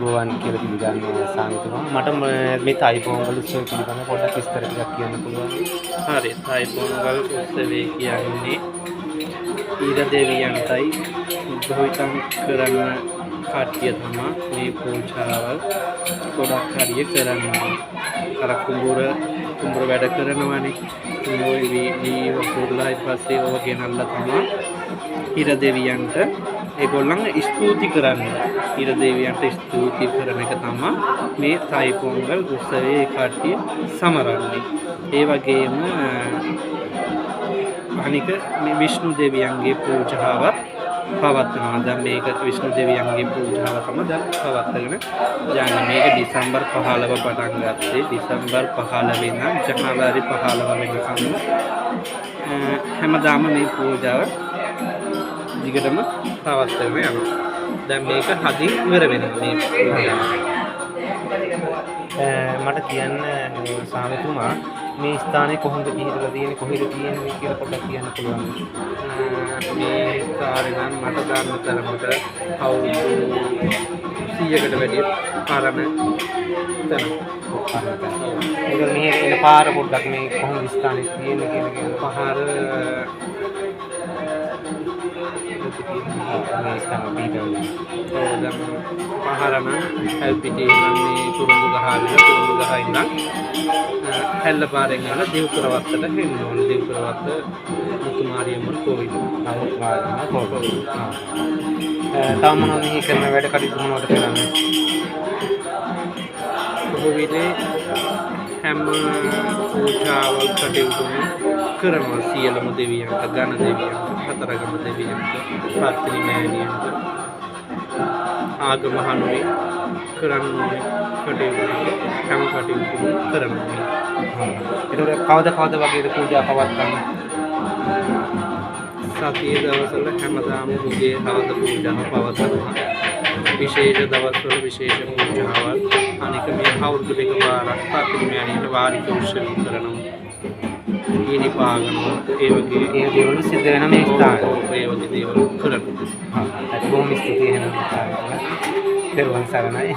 ආයුබෝවන් කියලා පිළිගන්නවා සාමිතුමා. මට මේ තයි පොංගල් උත්සවය පිළිබඳව පොඩ්ඩක් විස්තර ටිකක් කියන්න පුළුවන්? හරි, තයි පොංගල් උත්සවය කියන්නේ ඊර දෙවියන්ටයි ගොවිතැන් කරන කට්ටිය තමා මේ පූජාවල් ගොඩක් හරිය කරන්නේ. අර කුඹුර කුඹුර වැඩ කරනවනේ. කුඹුර වී වපුරලා ඊට පස්සේ ඕව ගෙනල්ලා තමා හිර දෙවියන්ට ඒගොල්ලන් ස්තුති කරන්නේ. හිර දෙවියන්ට ස්තුති කරන එක තමා මේ තයි පොංගල් උත්සවයේ කට්ටිය සමරන්නේ. ඒ වගේම අනික මේ විෂ්ණු දෙවියන්ගේ පූජාවත් පවත්වනවා. දැන් මේක විෂ්ණු දෙවියන්ගේ පූජාව තමයි දැන් පවත්වාගෙන යන්නේ. මේක ඩිසැම්බර් 15 පටන් ගත්තේ. ඩිසැම්බර් 15 ඉඳන් ජනවාරි 15 වෙනකම් හැමදාම මේ පූජාව දිගටම පවත්වාගෙන යනවා. දැන් මේක හදින් ඉවර වෙනවා මේ පූජාව. මට කියන්න සාමිතුමා, මේ ස්ථානය කොහොමද පිහිටලා තියෙන්නේ, කොහෙද තියෙන්නේ කියලා පොඩ්ඩක් කියන්න පුළුවන්ද? මේ ස්ථානේ නම් මට දන්න තරමට අවුරුදු 100කට වැඩිය පරණ තැනක්. පරණ තැන. ඒක මෙහෙ එන පාර පොඩ්ඩක් මේ කොහොමද ස්ථානේ තියෙන්නේ කියලා කියන්න. පහර මේ ස්ථාන පිහිටලා. ඔව්, දැන් පහර නම් ඇල්පිටියේ ඉඳන් මේ කුරුඳු ගහ ආවිලා කුරුඳු ගහ ඉඳන් හැල්ල පාරෙන් ඇවිල්ලා දෙව්තොර වත්තට එන්න ඕනේ. දෙව්තොර වත්ත මුතුමාරියම්මන් කෝවිල. මුතුමාරියම්මන් කෝවිල. තව මොනවද මෙහි කරන වැඩ කටයුතු මොනවද කරන්නේ? කෝවිලේ හැම පූජාවල් කටයුතුම කරනවා. සියලුම දෙවියන්ට, ගණ දෙවියන්ට, හතරගම දෙවියන්ට, පත්තිනි මෑණියන්ට, ආගම හනුවේ කරන්න ඕනේ කටයුතු හැම කටයුතුම කරනවා. එතකොට කවද කවද වගේද පූජා පවත්වන්නේ? සතියේ දවස්වල හැමදාම උදේ හවස පූජාව පවත්වනවා. විශේෂ දවස්වල විශේෂ පූජාවල්. අනික මේ අවුරුදු දෙකපාරක් පත්තිනි මෑණියන්ට වාරික උත්සව කරනවා. ගිනි පාගනවා. ඒ වගේ ඒ දේවල් සිද්ධ වෙන මේ ස්ථානයේ. ඔව්, ඒ වගේ දේවල් කරනවා. හා, බොහොම ස්තුතියි එහෙනම්. තෙරුවන් සරණයි.